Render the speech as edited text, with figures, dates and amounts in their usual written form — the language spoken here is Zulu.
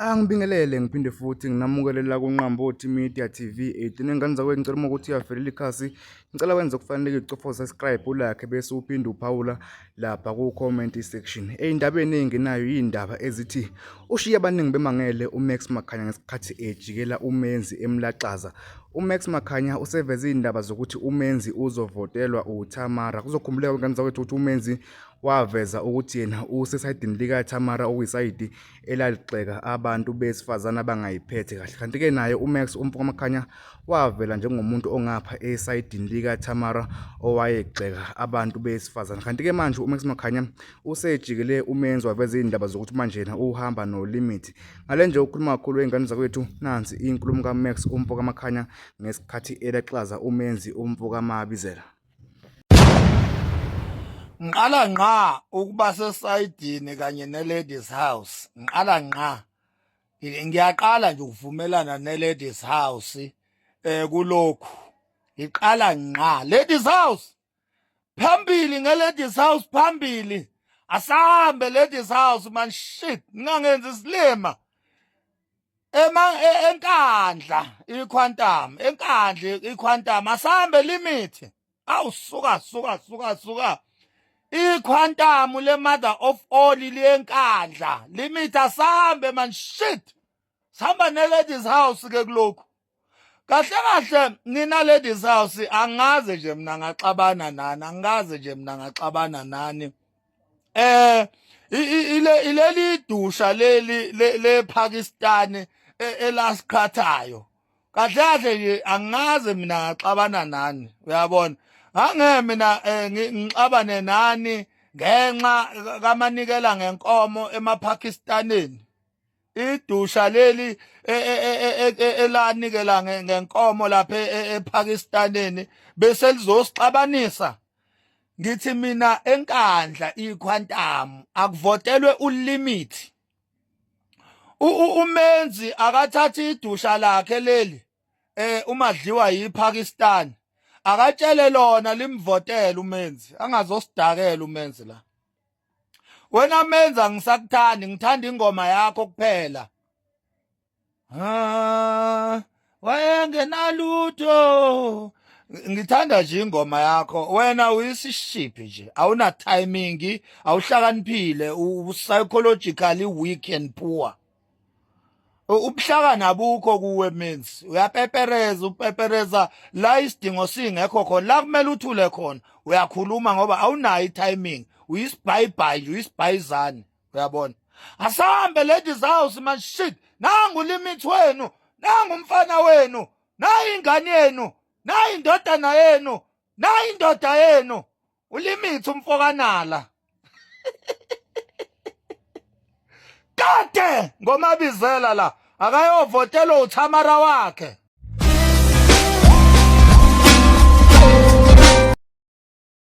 Angibingelele ngiphinde futhi nginamukele la kuNqambothi Media TV 18 engane zakwethu, ngicela uma ukuthi uyavelela ikhasi, ngicela wenze okufanelekile, ucofa subscribe, ulike bese uphinde uphawula lapha ku-comment section. Ey'ndabeni ey'ngenayo iy'ndaba ezithi ushiye abaningi bemangele uMax Makhanya ngesikhathi ejikela uMenzi emlaxaza. UMax Makhanya useveze iy'ndaba zokuthi uMenzi uzovotelwa uThamara. Kuzokhumbuleka ngane zakwethu ukuthi uMenzi waveza ukuthi yena usesayidini likaThamara, okuyisayidi elaligxeka abantu besifazane abangayiphethe kahle. Kanti-ke naye uMax umfokaMakhanya wavela njengomuntu ongapha esayidini likaThamara owayegxeka abantu besifazane. Kanti-ke manje uMax Makhanya usejikele uMenzi waveza iy'ndaba zokuthi manje yena uhamba noLimit. Ngale nje ukukhuluma kakhulu ey'ngane zakwethu, nansi inkulumo kaMax umfokaMakhanya ngesikhathi elaxaza uMenzi umfokaMabizela. Ngiqala ngqa ukuba sesayidini kanye ne-Ladies House. Ngiqala ngqa. Ngiyaqala nje ukuvumelana ne-Ladies House eh kulokhu. Ngiqala ngqa. Ladies House. Phambili nge-Ladies House phambili. Asambe Ladies House man shit. Ningangenzi isilima. Ema enkandla iQuantum, enkandla iQuantum asambe limit. Awu suka suka suka suka. IQuantum le mother of all liyenkandla. Limit asambe man shit. Sihamba ne ladies house ke kulokhu. Kahle kahle nina ladies house angaze nje mina ngaxabana nani, angikaze nje mina ngaxabana nani. Eh ile ileli dusha leli le Pakistan elasiqhathayo. Kahle kahle nje angaze mina ngaxabana nani, uyabona. Ange mina ngixabane nani ngenxa kamanikela ngenkomo emaPakistaneni. Idusha leli elanikela ngenkomo lapha ePakistaneni bese lizosixabanisa. Ngithi mina enkandla iQuantum akuvotelwe ulimit. Umenzi akathatha idusha lakhe leli umadliwa yiPakistan, akatshele lona limvotele umenzi, angazosidakela umenzi la. Wena menza ngisakuthandi, ngithanda ingoma yakho kuphela. Ah, wayengenalutho. Ngithanda nje ingoma yakho. Wena uyisishiphi nje, awuna timing, awuhlakaniphile, u psychologically weak and poor. Ubuhlakani abukho kuwe means uyapepereza, upepereza la isidingo singekho khona, la kumele uthule khona uyakhuluma ngoba awunayo i-timing, uyisibhayibhayi nje, uyisibhayizane, uyabona. Asambe ladies house man shit, nangu limit wenu, nangu umfana wenu, nayi ingane yenu, nayi indodana yenu, nayi indoda yenu, ulimit umfokanala kade ngomabizela la akayovotela uThamara wakhe.